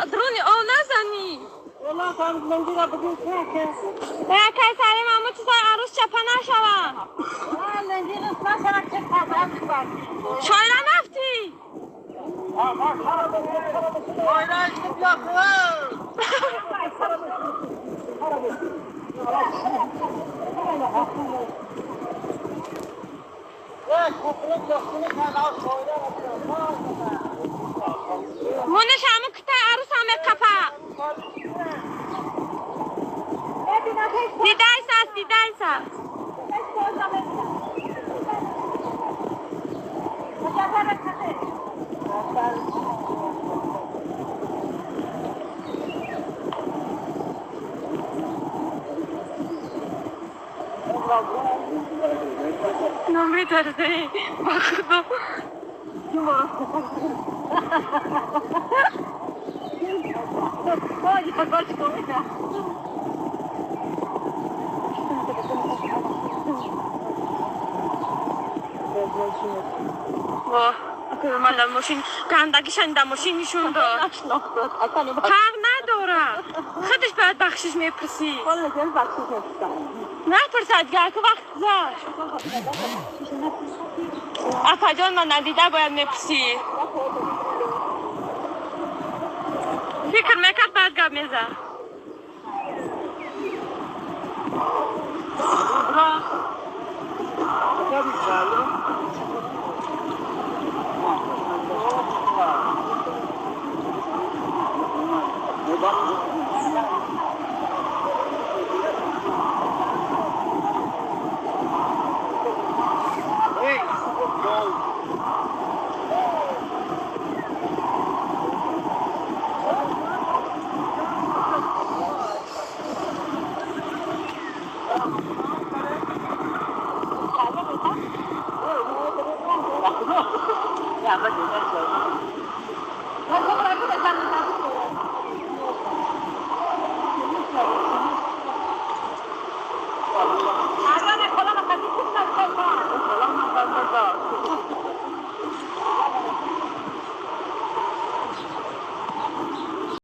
Дрони о назанӣ. Якай сарим аму чизай арӯс чапа нашава. Шоира нафтӣ. Мунаш ҳаму китай арӯс ҳам меқапа. Дидайсас, дидайсас. Намитарсӣ ба худо. Ман дар мошин гандагӣ шани дар мошин нишон дод. Ҳақ надорад. Худаш бояд бахшиш мепурсӣ. Напурсад гаку вақт гузашт. Апаҷон, ман надида бояд мепурсӣ. Фикр мекард, баъд гап мезад.